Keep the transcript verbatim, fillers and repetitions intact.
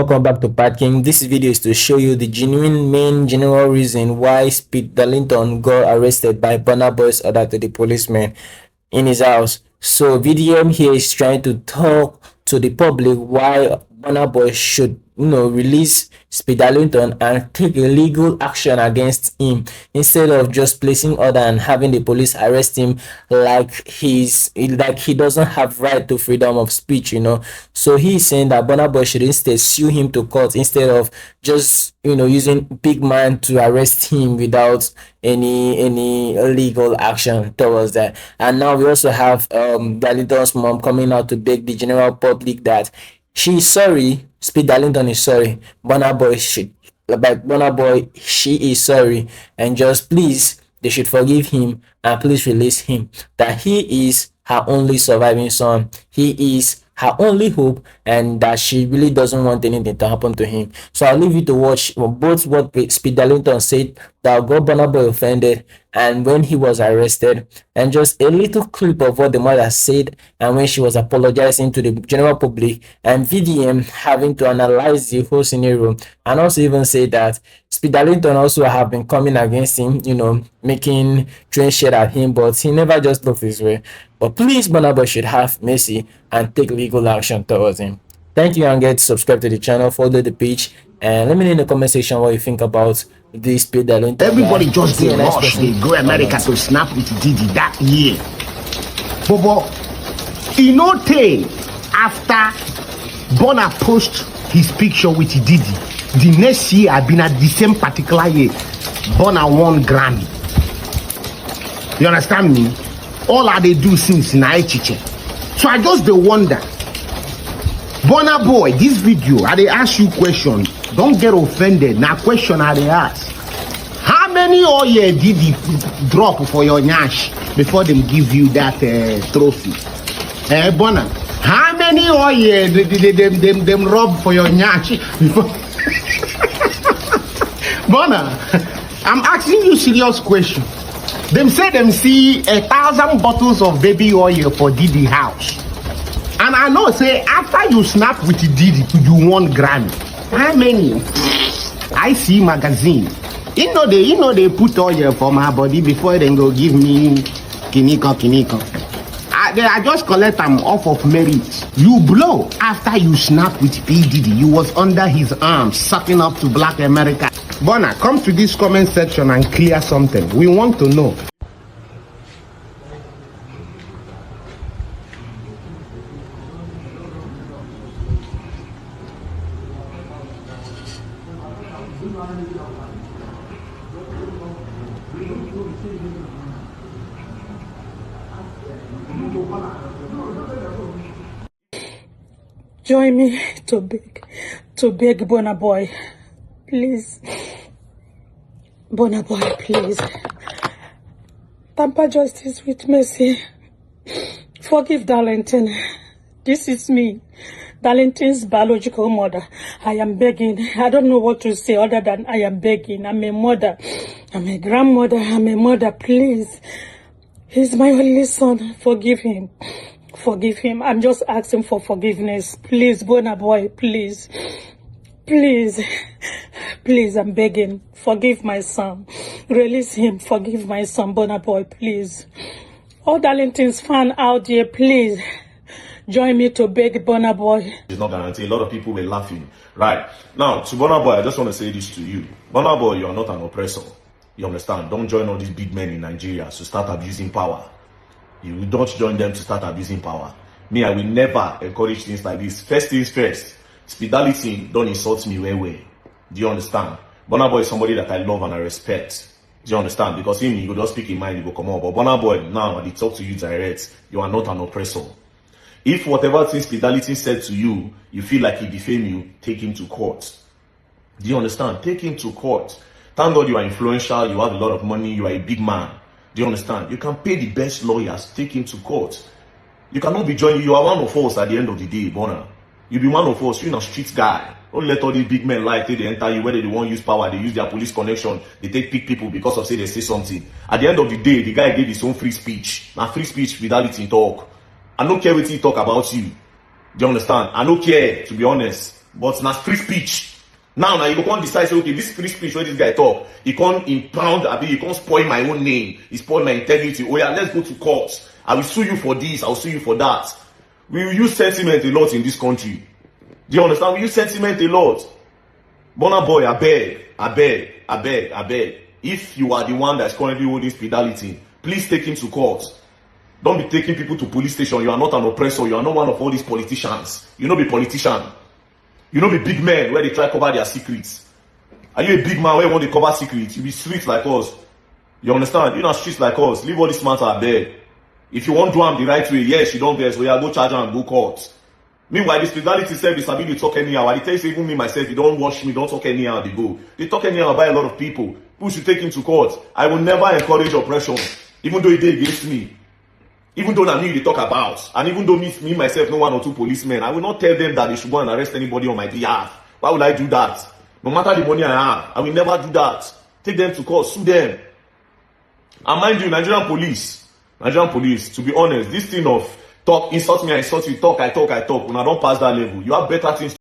Welcome back to Pat King. This video is to show you the genuine main general reason why Speed Darlington got arrested by Burna Boy's order to the policemen in his house. So V D M here is trying to talk to the public why Burna Boy should, you know, release Speed Darlington and take a legal action against him instead of just placing order and having the police arrest him like he's like he doesn't have right to freedom of speech, you know. So he's saying that Burna Boy should instead sue him to court instead of just, you know, using big man to arrest him without any any legal action towards that. And now we also have um Darlington's mom coming out to beg the general public that she is sorry, Speed Darlington is sorry, Burna Boy should, like, Burna Boy, she is sorry, and just please, they should forgive him and please release him. That he is her only surviving son. He is her only hope, and that she really doesn't want anything to happen to him. So I'll leave you to watch both what Speed Darlington said that got Burna Boy offended and when he was arrested, and just a little clip of what the mother said and when she was apologizing to the general public, and V D M having to analyze the whole scenario and also even say that Speed Darlington also have been coming against him, you know, making train shit at him, but he never just looked his way. But please, Burna Boy should have mercy and take legal action towards him. Thank you, and get subscribe to the channel, follow the page, and let me know in the comment section what you think about this Speed Darlington. Everybody just dey rush dey go America to snap with Diddy that year. Bobo, e no tey after Burna post his picture with Diddy. The next year, I been at the same particular year, Burna won Grammy. You understand me? All I dey do since na echiche. So I just dey wonder. Burna Boy, this video, I dey ask you question. Don't get offended. Na question I dey ask. How many oil did he drop for your nyash before them give you that uh, trophy? Eh, Burna, how many oil they, they, they, them, them, them rub for your nyash before? Burna, I'm asking you serious question. Them say them see a thousand bottles of baby oil for Diddy house. And I know say after you snap with Diddy, you won Grammy. How many? I see magazine. You know they, you know they put oil for my body before they go give me kiniko kiniko. I, they, I just collect them off of merit. You blow after you snap with P Diddy. You was under his arm, sucking up to Black America. Burna, come to this comment section and clear something. We want to know. Join me to beg, to beg Burna Boy, please. Burna Boy, please. Tamper justice with mercy. Forgive Darlington. This is me, Darlington's biological mother. I am begging. I don't know what to say other than I am begging. I'm a mother. I'm a grandmother. I'm a mother. Please. He's my only son. Forgive him. Forgive him. I'm just asking for forgiveness. Please, Burna Boy, please. Please. Please, I'm begging. Forgive my son. Release him. Forgive my son, Burna Boy, please. All Darlington's fan out there, please. Join me to beg Burna Boy. It's not guaranteed. A lot of people were laughing. Right. Now, to Burna Boy, I just want to say this to you. Burna Boy, you are not an oppressor. You understand? Don't join all these big men in Nigeria to start abusing power. You don't join them to start abusing power. Me, I will never encourage things like this. First things first, Speed Darlington don't insult me well well. Do you understand? Burna Boy is somebody that I love and I respect. Do you understand? Because him, he go just speak him mind, he go come out. But Burna Boy, now I dey talk to you direct. You are not an oppressor. If whatever thing Speed Darlington said to you, you feel like he defame you, take him to court. Do you understand? Take him to court. Thank God you are influential, you have a lot of money, you are a big man. Do you understand? You can pay the best lawyers, take him to court. You cannot be joining, you are one of us at the end of the day, Burna. You be one of us, you na street guy. Don't let all these big men like take they enter you, whether they want use power, they use their police connection, they take pick people because of say they say something. At the end of the day, the guy gave his own free speech. Na free speech Speed Darlington talk. I don't care what he talk about you. Do you understand? I don't care, to be honest. But na free speech. Now, now you go come decide say, okay, this free speech wey this guy talk, e come impound, abi e come spoil my own name, e spoil my integrity. Oh yeah, let's go to court. I will sue you for this, I will sue you for that. We use sentiment a lot in this country. Do you understand? We use sentiment a lot. Burna Boy, abeg, abeg, abeg, abeg. If you are the one that's currently holding Spidality, please take him to court. Don't be taking people to police station. You are not an oppressor. You are not one of all these politicians. You no be politician. You no be big men wey dey try cover their secrets. Are you a big man wey wan dey cover secrets? You be street like us. You understand? You na street like us. Leave all this matter, abeg. If you wan do am the right way, yes, you don vex. Oya, go charge am, go court. Meanwhile, the Spidality sef dey sabi dey talk anyhow. I dey tell you say even me myself, e don wash me, don talk anyhow dey go. Dey talk anyhow about a lot of people. People should take him to court. I will never encourage oppression, even though e dey against me. Even though na me you dey talk about, and even though me, me myself know one or two policemen, I will not tell them that they should go and arrest anybody on my behalf. Why would I do that? No matter the money I have, I will never do that. Take them to court, sue them. And mind you, Nigerian police, Nigerian police, to be honest, this thing of talk, insult me, I insult you, talk, I talk, I talk, una don pass that level. You have better things